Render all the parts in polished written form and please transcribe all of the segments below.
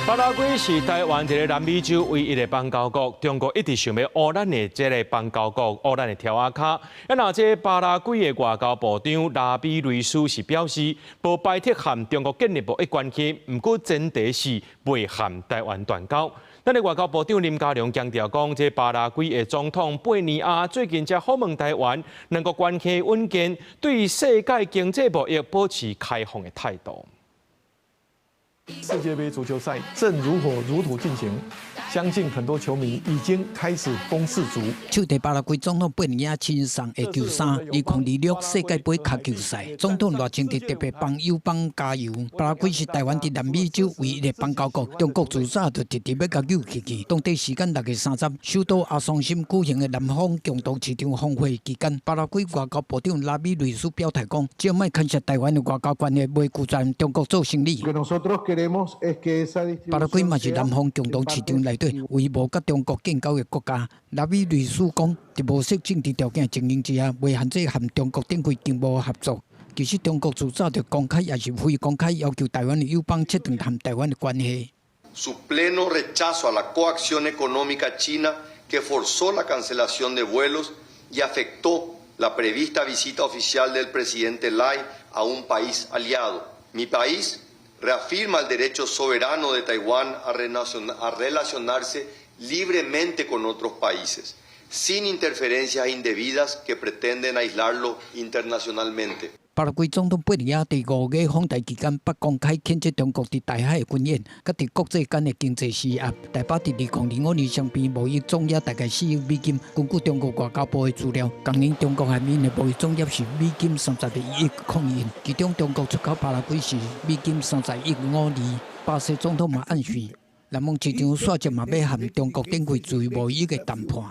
巴拉圭是台灣佇咧南美洲唯一的邦交國，中國一直想欲烏咱的這个邦交國，烏咱的柱仔跤。啊，若這巴拉圭的外交部長拉比雷斯是表示，無排斥和中國建立貿易關係，毋過前提是袂和台灣斷交。咱的外交部長林佳龍強調講，這巴拉圭的總統貝尼亞最近才訪問台灣，兩國關係穩健，對世界經濟貿易保持開放的態度。世界盃足球賽正如火如荼進行，相信很多球迷已經開始攻勢足。手提巴拉圭總統貝尼亞親送的球衫，2026世界盃跤球賽，總統賴清德特別幫友邦加油。巴拉圭是台灣佇南美洲唯一的邦交國，中國自早就直直欲共扭去去。當地時間6月30，首都阿松森舉行的南方共同市場峰會期間，巴拉圭外交部長拉比雷斯表態講，只要莫牽涉台灣的外交關係，袂拒絕中國做生理。巴拉圭嘛是南方共同市場內底唯無佮中國建交的國家。拉比雷斯講，佇無設政治條件的情形之下，袂限制和中國展開經貿合作。其實中國自早就公開抑是非公開要求台灣的友邦切斷和台灣的關係。 Su pleno rechazo a la coacción económica china que forzó la cancelación de vuelos y afectó la prevista visita oficial del presidente Lai a un país aliado. Mi país reafirma el derecho soberano de Taiwán a relacionarse libremente con otros países, sin interferencias indebidas que pretenden aislarlo internacionalmente. 巴拉圭總統貝尼亞佇5月訪台期間，捌公開譴責中國佇台海的軍演，佮佇國際間的經濟施壓。台巴佇2025年雙邊貿易總額大概4億美金。根據中國外交部的資料，今年中國和𪜶的貿易總額是美金31億控元，其中中國出口巴拉圭是美金30億5厘。巴西總統嘛暗示，南方市場煞就嘛欲和中國展開自由貿易的談判。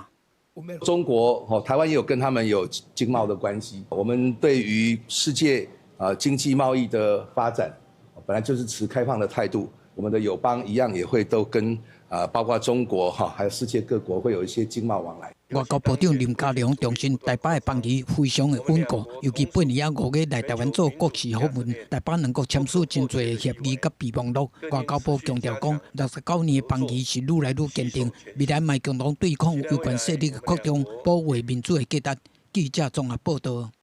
中國哦，台灣也有跟他們有經貿的關係。我們對於世界啊經濟貿易的發展，本來就是持開放的態度。我們的友邦一樣也會都跟啊，包括中國哈，還有世界各國會有一些經貿往來。外交部長林佳龍重申，台巴的邦誼非常的穩固，尤其貝尼亞5月來台灣做國事訪問，台巴兩國簽署真濟的協議佮備忘錄。外交部強調講，69年的邦誼是愈來愈堅定，未來嘛共同對抗威權勢力的擴張，保衛民主的價值。記者綜合報道。